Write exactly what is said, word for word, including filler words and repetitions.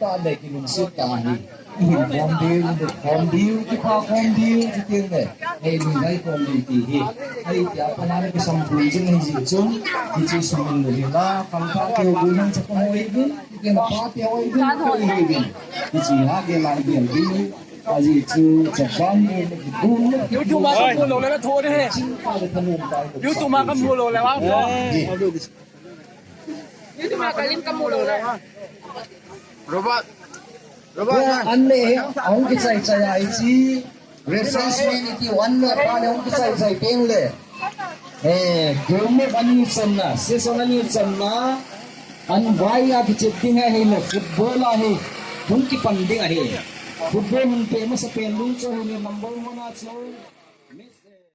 tah le kilungset tah hi. Ihin khom diu, ihin khom diu, kipah khom diu, ti teng le. Ei lunglhai khom diu ti hi. Ahi tia pana le kisam khom jing hi ji chun. Ti chi sum in le la, khang ta keu bu nang cha ko hoi bin, ti teng pa keu hoi bin, ko hi bin. Ti chi ha ke lai bin bin. Aji chu chaban ni bun ni. YouTube ma kamu lou le na tho de he. Chin pa le thanum pa le. YouTube ma kamu lou le wa. YouTube ma kalim kamu lou le. Robert. Robert. An ne he, ahung kichai chai a ichi. Refreshment iti an ne pa le ahung kichai chai teng le. Eh, game ani channa, session ani channa, an vai a kichep ding ahi le, football ahi, hung kipan ding ahi. Football hung pe masa pen lungcho hi le number one a chu.